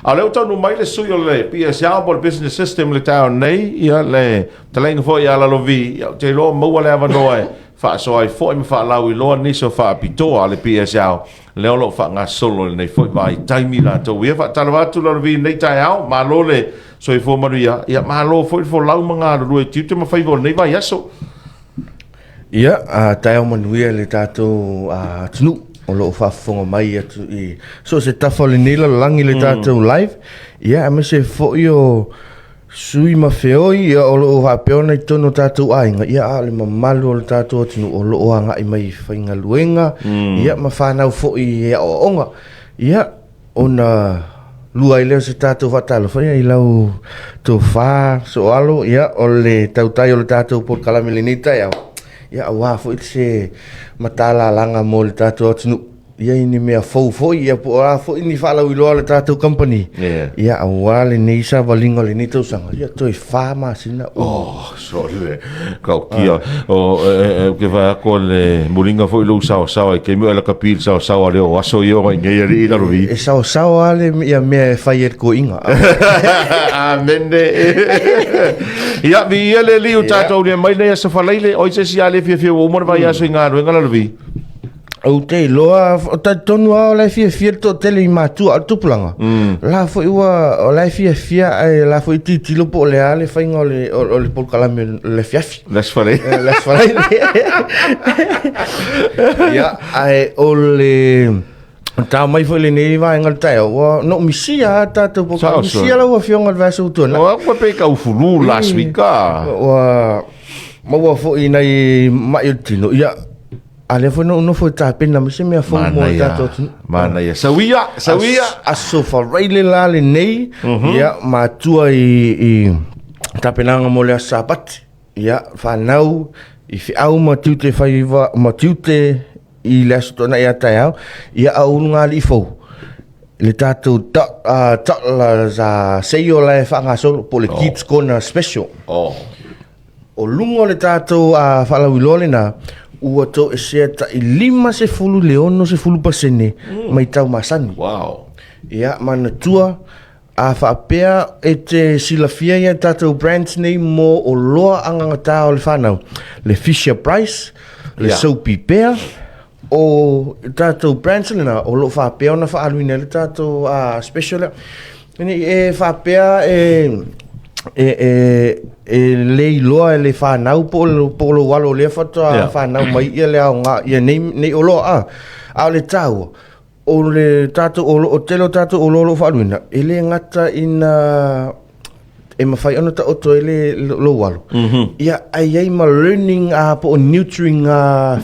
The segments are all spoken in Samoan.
A o lea ua taunuu mai le sui o le PSL po o le Business System i le taeao nei, ia le fetalaiga foi ia Lalovi, ia ou te iloa maua le avanoa e faasoa ai foi ma faalauiloa nisi o faapitoa a le PSL lea o lo o faagasolo i lenei foi vaitaimi latou. Ia faatalofa atu Lalovi i lenei taeao, malo le soifua manuia, ia malo foi le folau ma galulue i tiute ma faiva o lenei vaiaso. Ia, taeao manuia i le tatou atunuu o lo o faafofoga mai atu i so o se tafa o lenei lalolagi i le tatou live. Ia, aemaise foi o sui ma feoi ia, o lo o faapea ona i totonu o tatou aiga, ia, a o le mamalu o le tatou atunuu o lo o agai mai i faigaluega, ia, ma fanau foi i aoaoga. Ia, Ona lua ai lea o se tatou faatalofa ia i lau tofa Sooalo, ia o le tautai o le tatou polokalame i lenei taeao, ia aua foi se matalalaga mo le tatou atunuu, ia i ni mea fou foi, ia po o a foi ni faalauiloa a le tatou kamupani, ia aua lenei savaliga o lenei tausaga, ia toe 4 masina. Oh, sorry, Tautia, o e ke vai ako le mulinga foi lou saosaoa i taimi o e lakapi i le saosaoa lea o aso ia o nei alii lalo vi. E saosaoa le ia mea e fai e le koiga. Amene. Ia, vi ia le alii o tatou le mai nei aso Faraile, oi se isi a le fiafia ua uma le vaiaso i galuega lalo vi. Ou te iloa, o talitonu lava o la e fiafia le toatele i matua, a o le tupulaga, la foi ua, o la e fiafia ae la foi tilotilo po o le a le faiga o le, o le polokalame o le afiafi. Le Aso Faraile. Eh, Le Aso Faraile. Ia, ae o le tao mai foi lenei vaega o le taeao, ua na ou misia lava tatou polokalame. Sao, Misia lau Afioga i le vaiaso ua tuanai. O au pe kau fulu last week ah. Ua maua foi nai mai o le tino. Ia, A lea foi na ou nofo e tapena mai se mea fou mo le tatou atunuu. Manaia. Sauia, sauia. Aso Faraile la lenei, ia, matua i tapenaga mo le aso Sapati. Ia, fanau i feau ma tiute faiva, ma tiute i le aso Toonai a taeao, ia, a o ulugalii fou, le tatou seio la e faagasolo, po o le Kids Corner Special. O luga o le tatou faalauiloa lena, ua toesea tai 50 i le 60% mai tau masani. Wow. Ia, manatua, a faapea e te silafia ia tatou brands nei mo oloa agagata o le fanau, le Fisher Price, le Soapy Bear, o tatou brands lena o lo o faapea ona faaaluina ai le tatou special lea. Ina i e faapea e e e e le iloa e le fanau po o po o lou alo lea faatoa fanau mai ia le aoga ia nei nei oloa a. A o le taua, o le tatou olo o tele o tatou oloa o lo o faaaluina, e le gata ina e mafai ona taoto ai le lou alo, ia ae i ai ma learning po o nurturing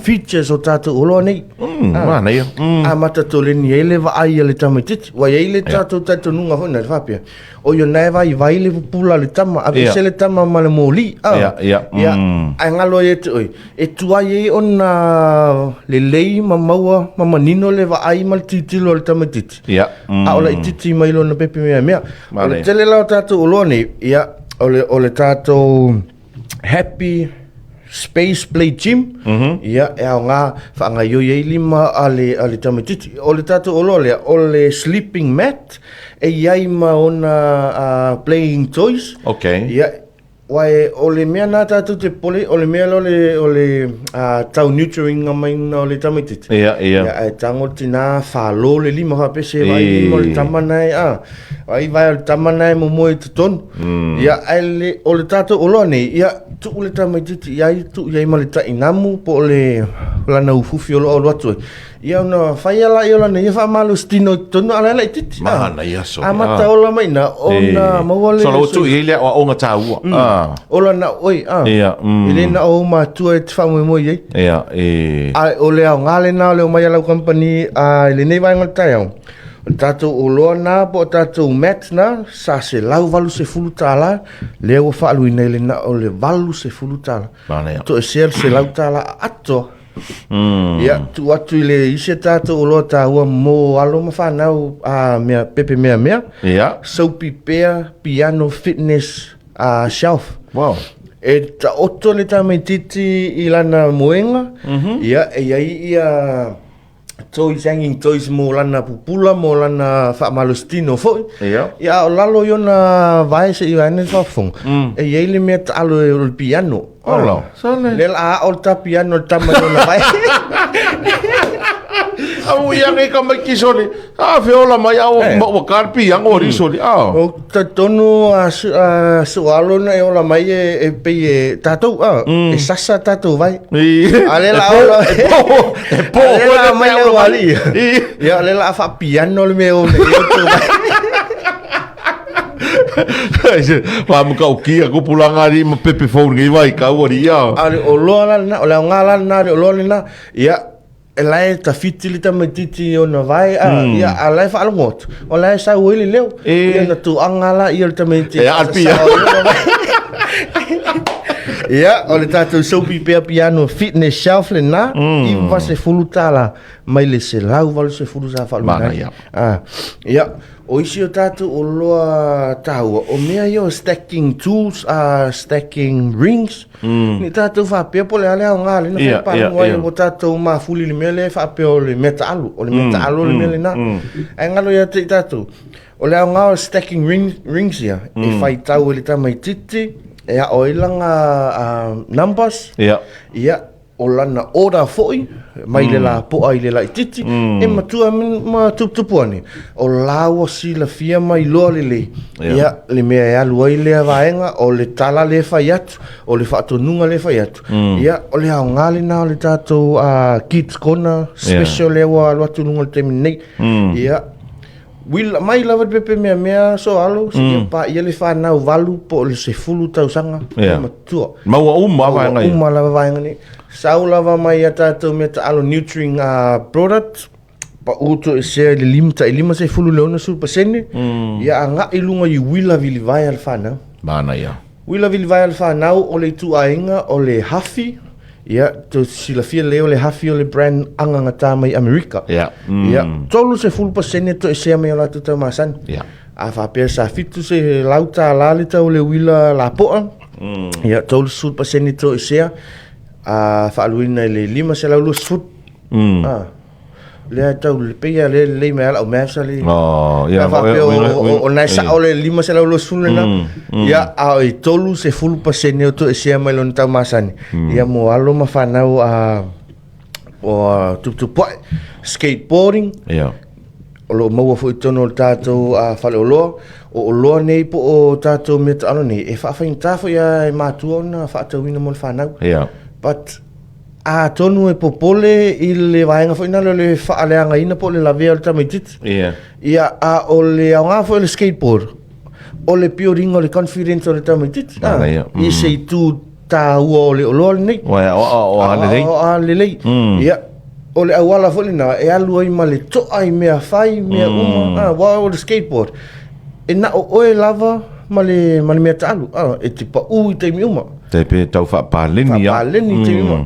features o tatou oloa nei. Manaia. Amata toleni ai le vaai a le tamaitiiti. Ua i ai le tatou talitonuga foi lena, faapea, oi o lena e vaivai le pupula a le tama, aveese le tama ma le moli. Ia, ae galo ai ia te oe, e tuai ai ona lelei ma maua ma manino le vaai ma le tilotilo a le tamaitiiti. A o laitiiti mai lona pepe meamea. O le tele la o tatou oloa nei, ia, o le tatou Happy Space Play Gym, ia, e aoga faagaoioi ai lima a le tamaitiiti. O le tatou oloa lea, o le sleeping mat, e i ai ma ona playing toys. Ia, aua o le mea lena tatou te popole, o le mea lea o le tau nurturing mai o le tamaitiiti. Ia, ae tago le tina falo le lima faapea se vaai lima o le tama lena e, a, vaai vae o le tama lena e momoe i totonu. Ia, ae le, o le tatou oloa nei, ia, tuu le tamaitiiti i ai, tuu i ai ma le tainamu po o le lana ufufi o lo o alu atu ai. Ia ona fai lava lea o lana ia faamalositino i totonu a o la e laitiiti. Manaia sole. Amata ola mai i ina ona maua le... Sole ua tuu i ai le aoaoga taua. Ola na o oe. Ia. E le na o ou matua e te faamoemoe i ai. Ia, e... A o le aoga lena o le omai a lau kamupani i lenei vaega o le taeao, o le tatou oloa na po o tatou mat na, sa $180, lea ua faaaluina i le na o le $80. Manaia. Toesea le $100 atoa. Ia, tuu atu i le isi a tatou oloa taua mo alo ma fanau a mea, pepe meamea. Ia. Soapy Bear Piano Fitness Shelf. Wow. E taoto le tamaitiiti i lana moega. Ia, e i ai ia Toys, hanging toys mo lana pupula, mo lana faamalositino foi. Ia. Ia, a o lalo i ona vae se i vaeane le faafofoga, e i ai le mea taalo o le piano. Ola, sale. Lea la a ao le ta piano le tama i ona vae. Au ia ngai ka mai kisoli. A fe ola mai au Eh. ma ua ka piano o risoli. Ah. O talitonu a su, a sualo na e ola mai e, e pei e tatou, a, e sasa tatou vai. I. A le la ola. E po. E po. A le la mai le wali. I. Ia, le la fa piano le mea o le o tu vai. Wa mo ka ukia ko pulanga ni ma pepe phone ngai vai ka ua ri ia. A le oloa la lena, o le aoga la lena, le oloa lena. Ia, e la e tafiti le tamaitiiti i ona vae, a, ia, a la e faalogo atu, o la e sau ai le leo. E. Ia, ona tuaga la ia o le tamaitiiti. E a pia. Ia, o le tatou soapy pea piano fitness shelf lena, $90 mai le 180 sa faalumaina ai. Manaia. Ah, ia, o isi o tatou oloa taua, o mea ia o stacking tools, stacking rings, ni tatou faapea po o le a le aoga lena Ia, fai palagu ai ia, ia. ua tatou mafuli i le mea lea e faapea o le mea taalu, o le mea taalu o le mea lena. Ae galo ia te i tatou, o le aoga o stacking ring, rings ia, e faitau e le tamaitiiti, e ao ai lana numbers, Ia. ia, o lana order foi, mai le lapoa i le laitiiti, e matua ma tuputupu ane, o la ua silafia mai loa lelei. Ia, le mea e alu ai lea vaega, o le tala lea e fai atu, o le faatonuga lea e fai atu. Ia, o le aoga lena o le tatou Kids Corner special lea ua alu atu i luga o le taimi nei. Ia, uila mai lava le pepe meamea soalo, seia paia le fanau 8 po o le 10 tausaga, Ia. e matua. Maua uma Maua vaega ia. uma lava vaega nei. Sau lava mai a tatou mea taalo Nutring product, pau toesea i le lima, tai 50 i le 60%, ia agai i luga i uila vilivae a le fanau. Manaia. Uila vilivae a le fanau o le ituaiga o le Huffy, ia, tou te silafia lelei o le Huffy o le brand agagata mai Amerika. Ia. Ia, 30% toesea mai o latou taumasani. Ia. A faapea sa $700 le tau o le uila lapoa, ia, 30% toesea, a faaluina i le 520. Ah, lea e tau le pei lea lelei mai a lau maths le. Oh, ia. A faapea o nai sao le 520 lena. Ia, a o i 30% o toesea mai lona taumasani. Ia, mo alo ma fanau a o tuputupua'i. Skateboarding. Ia. O lo o maua foi i totonu o le tatou faleoloa. O oloa nei po o tatou mea taalo nei, e faafaigata foi lava e matua ona faatauina mo le fanau. Ia. But atonu e popole i le vaega foi nale o le faaleagaina po o le lavea o le tamaitiiti. Ia. Ia, a o le aoga foi o le skateboard, o le pioringa o le confidence o le tamaitiiti. Manaia. I se itu taua o le oloa lenei. Ua e aoao o a lelei. Aoao a lelei. Ia, o le auala foi lena e alu ai ma le to'a i mea fai, mea uma. Ah, aua o le skateboard, e na o oe lava ma le, ma le mea taalu. Ah, e te pau i taimi uma. Te pe tau faapaleni ia. Faapaleni i taimi uma.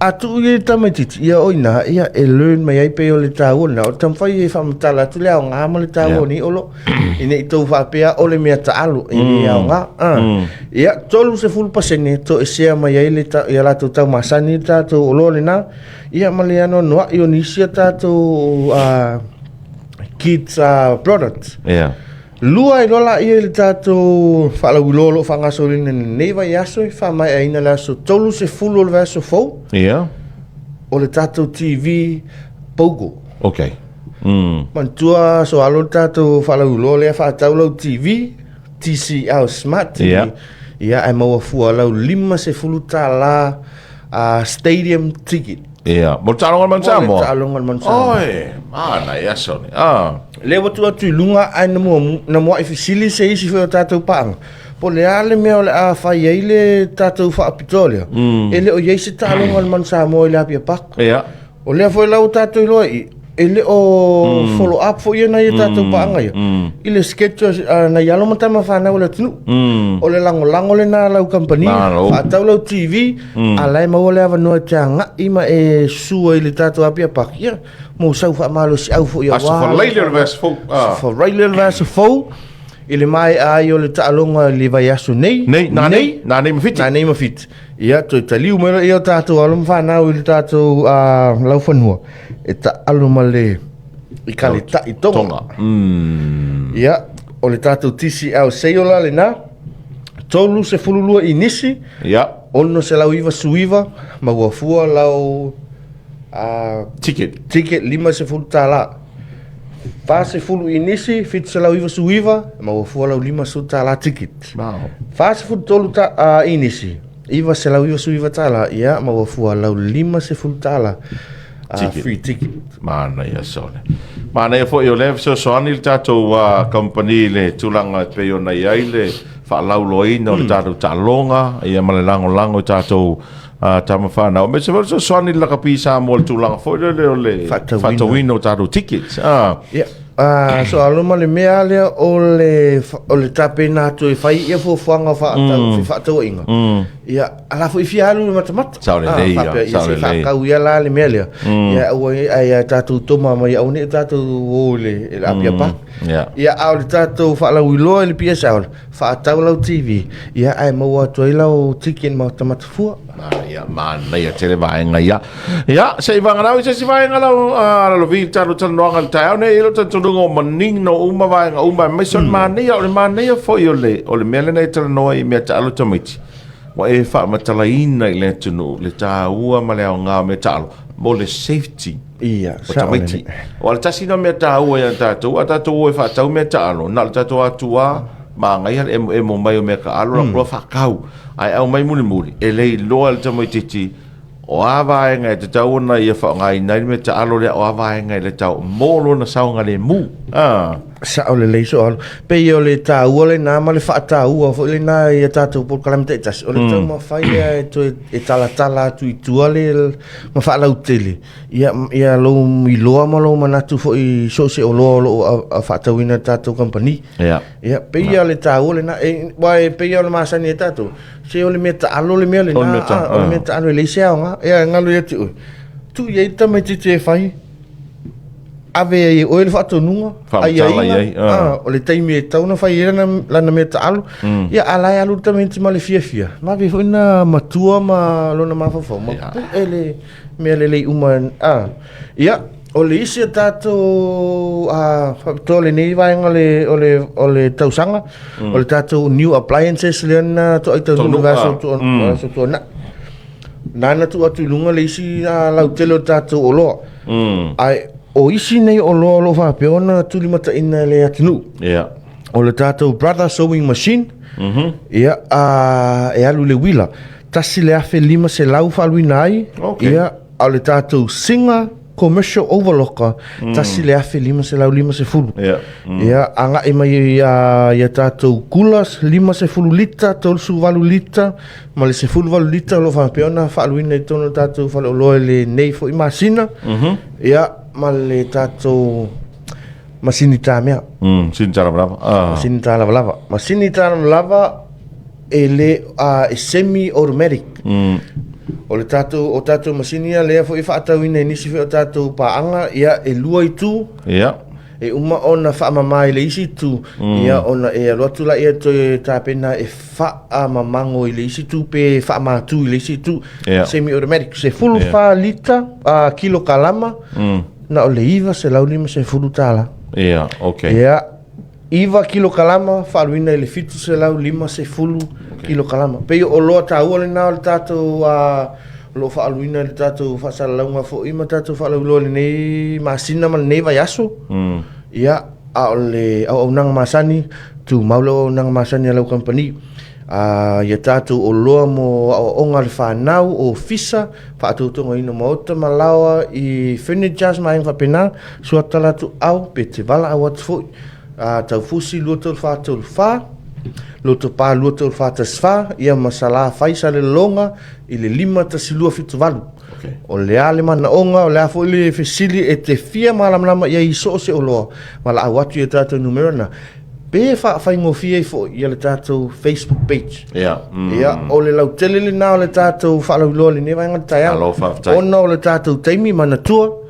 A tuu i le tamaitiiti, ia o i ina, ia e learn mai ai pei o le taua lena. O le taumafai e faamatala atu le aoga ma le taua o nei olo. I nei tou faapea o le mea taalo, e le aoga. Ah. Ia, 30% toesea mai ai le ta, ia latou taumasani le tatou oloa lena. Ia ma le anoanoai o nisi a tatou kids products. Ia. Lua ai loa laia i le tatou faalauiloa o lo o faagasoloina i lenei vaiaso e faamaeaina le aso 30 o le vaiaso fou. Ia. O le tatou TV Pogo. Okay. Manatua soalo le tatou faalauiloa lea faatau lau TV, TCL Smart TV. Ia. Ia, ae maua fua lau $50 stadium ticket. Ia, mo le taaloga o le Manu Samoa. Mo le taaloga o le Manu Samoa. Oi, manaia aso nei. Ah. Lea ua tuu atu i luga ae na mua, na muai fesili se isi foi o tatou paaga. Po o le a le mea o le a fai ai le tatou faapitoa lea. E le o i ai se taaloga o le Manu Samoa i le Apia Park. Ia. O lea foi la ua tatou iloa i, e le o follow up foi ia nai a tatou paaga ia i le schedule a nai alo ma tama fanau a le atunuu. O le lagolago lena a lau kamupani, Malo. faatau lau TV, a la e maua le avanoa e te agai ma e sua i le tatou Apia Park, ia, mo sau faamalosiau foi Aso aua Faraile o le vaiaso fou. Aso Faraile o le vaiaso fou. I le maea ai o le taaloga i le vaiaso nei. Nei, nanei, nanei ma Fiti. Nanei ma Fiti. Ia, toe taliu mai lea o tatou alo ma fanau i le tatou laufanua e taalo ma le i Kaleta'i Tonga. Tonga. Mm. Ia, o le tatou TCL Seiola lena, 32 inisi, Ia. 699 ma ua fua lau Ticket. Ticket $50. 40 inisi, 799, ma ua fua lau $50 ticket. Wow. 43 inisi, $999, ia, ma ua fua lau $50 Ticket. Free ticket. Manaia sole. Manaia foi o lea fesoasoani le tatou company i le tulaga e pei ona i ai le faalauiloaina o le tatou taaloga, ia ma le lagolago i tatou tama fanau. Aemaise foi le fesoasoani i le lakapi Samoa i le tulaga foi lele o le Faatauina. Faatauina o tatou tickets. Ia, so alo ma le mea lea o le tapena atu e fai ia fuafuaga o fefaatauaiga. Ia, a la foi fia alu le matamata. Sao lelei ia, Faapea, ia sao se lelei. faatau ia la le mea lea. Ia, aua ai ai tatou toma mai aua ne i tatou o i le Apia Park. Ia, a o le tatou faalauiloa i le PSL, faatau lau TV, ia, ae maua atu ai lau ticket ma matamata fua. Manaia, manaia tele vaega ia. Ia, se i vagana i se isi vaega lau Lalovi i le tatou talanoaga i le taeao nei, e i ai lou talitonuga ua manino uma vaega uma, aemaise o le manaia, o le manaia foi o le, o le mea lena e talanoa i mea taalo tamaiti, ua e faamatalaina i le atunuu le taua ma le aoga o mea taalo mo le safety Ia, o sao tamaiti. lelei. O le tasi lena mea taua ia tatou, a tatou o e faatau mea taalo, na o le tatou atu lava, manaia le emoemo mai o mea taalo, mm. la faatau. Ae aumai mulimuli, e le iloa e le tamaitiiti, o a vaega e tatau ona ia faaaogaina ai le mea taalo lea, o a vaega e le tau mo lona saogalemu. Sao lelei so alo. Pei o le taua lena ma le faataua foi lena i a tatou polokalame taitasi. O le taumafai lea e toe e talatala atu i tua le ma faalautele. Ia, ia lou iloa ma lou manatu foi i so o se oloa o lo o faatauina e le tatou kamupani. Ia, pei lava o le taua lena. E, aua e pei lava o le masani e tatou, se o le mea taalo le mea lena. O le mea taalo, O le mea taalo e leai se aoga. Ia, e galo ia te oe. Tuu i ai le tamaitiiti e fai, ave ai e oe le faatonuga, Faamatala i aiaiga, ai, o le taimi e tatau ona fai ai lana mea taalo. Ia, a o la e alu le tamaiti ma le fiafia, vave foi ona matua ma lona mafaufau, ma pue le mea lelei uma. Ia, o le isi o tatou faapitoa lenei vaega o le, o le, o le tausaga, o le tatou new appliances lea na toai taunuu i le vaiaso tuanai. Nana tuu atu i luga le isi lautele o tatou oloa. Ae o isi nei oloa o lo o faapea ona tulimataina e le atunuu. O le tatou Brother Sewing Machine, ia, e alu i le uila. 1500 faaluina ai. Ia, a o le tatou Singer Commercial Overlocker, 1550. Ia, agai mai ia tatou coolers, 50 lita, 38 lita, ma le 18 lita o lo o faapea ona faaluina i totonu o le tatou faleoloa i lenei foi masina. Ia, ma le tatou masini tamea. Masini talavalava. Masini talavalava. Masini talavalava e le e semi automatic. O le tatou o tatou masini ia lea foi e faatauina i nisi foi o tatou paaga, ia e lua itu. E uma ona faamama i le isi itu, ia ona e alu atu laia toe tapena e faamamago i le isi itu pe faamatu i le isi itu. Semi automatic, 14 lita, kilokalama, na o le $950. Ia, okay. Ia, 9 kilokalama faaluina i le 750 kilokalama. Pei o oloa taua lena o le tatou o lo o faaluina i le tatou faasalalauga foi ma tatou faalauiloa i lenei masina ma lenei vaiaso. Ia, a o le auaunaga masani, tumau le auaunaga masani a lau kamupani. Ia tatou oloa mo aoaoga a le fanau, ofisa, faatautogaina maota ma laoa i furnitures ma aiga faapena, suatala atu au pe te valaau atu foi. Taufusi 23 4 34, Lotopa 23 4 14, ia ma Salafai Salelologa i le 51278. O le a le manaoga, o le a foi le fesili e te fia malamalama i ai i so o se oloa, valaau atu i a tatou numera na, pe faafaigofie ai foi ia le tatou Facebook page. Ia, o le lautele lena o le tatou faalauiloa i lenei vaega o le taeao. Malo faafetai. Ona o le tatou taimi manatua,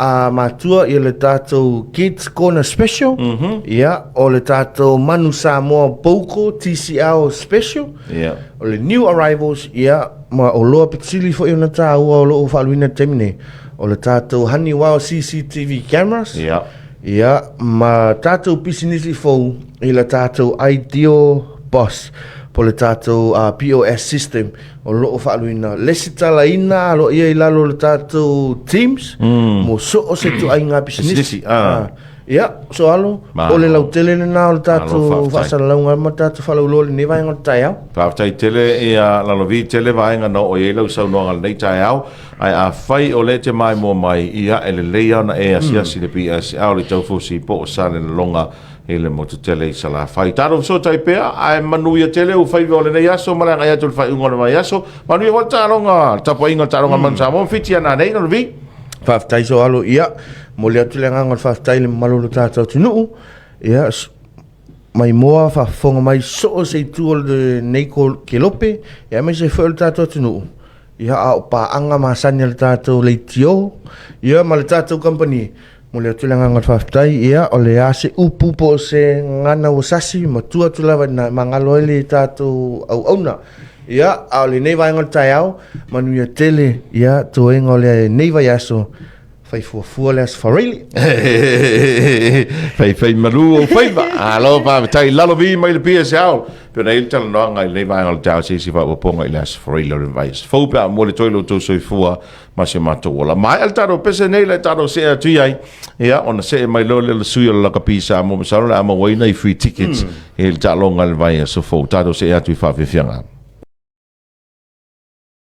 a matua ia le tatou Kids Corner Special, mm -hmm. ia, o le tatou Manu Samoa Boko TCL Special, yeah. o le New Arrivals, ia, ma o loa pitsili foi ona tāua o loo faaluina taimi nei, o le tatou Honeywell CCTV cameras, yeah. ia, ma tatou pisinisi fou i le tatou Ideal Boss, po le tatou uh, POS system, o lo o faaluina lesitalaina aloaia i lalo o le tatou Teams mm. mo so o se tuaiga pisinisi. Ah. Ia, so alo, o le lautele lena o le tatou faasalalauga ma tatou faalauiloa lenei vaega o le taeao. Faafetai tele ia Lalovi tele vaega na oo i ai lau saunoaga lenei taeao. Ae afai o lea e te maimoa mai, ia e lelei lava ona e asiasi i le PSL i Taufusi po o Salelologa i le motu tele i Salafai. Tatou fesootai pea, ae manuia tele ou faiva o lenei aso ma le agai atu i le faaiuga o le vaiaso. Manuia foi le taaloga, le tapuaiga o le taaloga mm. Manu Samoa, Fiti ana nei, Lalovi. Faafetai Soalo, ia, momoli atu le agaga o le faafetai i le mamalu o lo tatou atunuu. Ia, maimoa faafofoga mai so o se itu o lenei kelope, ia aemaise foi o le tatou atunuu. Ia, a o paaga masani a le tatou leitio, ia ma le tatou kamupani, Momoli atu le agaga o le faafetai, ia, o le a se upu po o se gagana ua sasi, matua atu lava ina e magalo ai le tatou auauna. Ia, a o lenei vaega o le taeao, manuia tele, ia, toega o lenei vaiaso, fai fuafua le Aso Faraile. Fai malu ou faiva. Alo, faafetai. Lalovi mai le PSL. Pe ona i le talanoaga i lenei vaega o le taeao, se isi faaopoopoga i le Aso Faraile o le vaiaso fou pe a momoli atu ai lo outou soifua ma si o matou ola. Maea le tatou pese nei le tatou see atu i ai, ia, ona see mai loa lea o le sui o le lakapi Samoa, masalo o le a mauaina i free tickets i le taaloga i le vaiaso fou. Tatou see atu i faafiafiaga.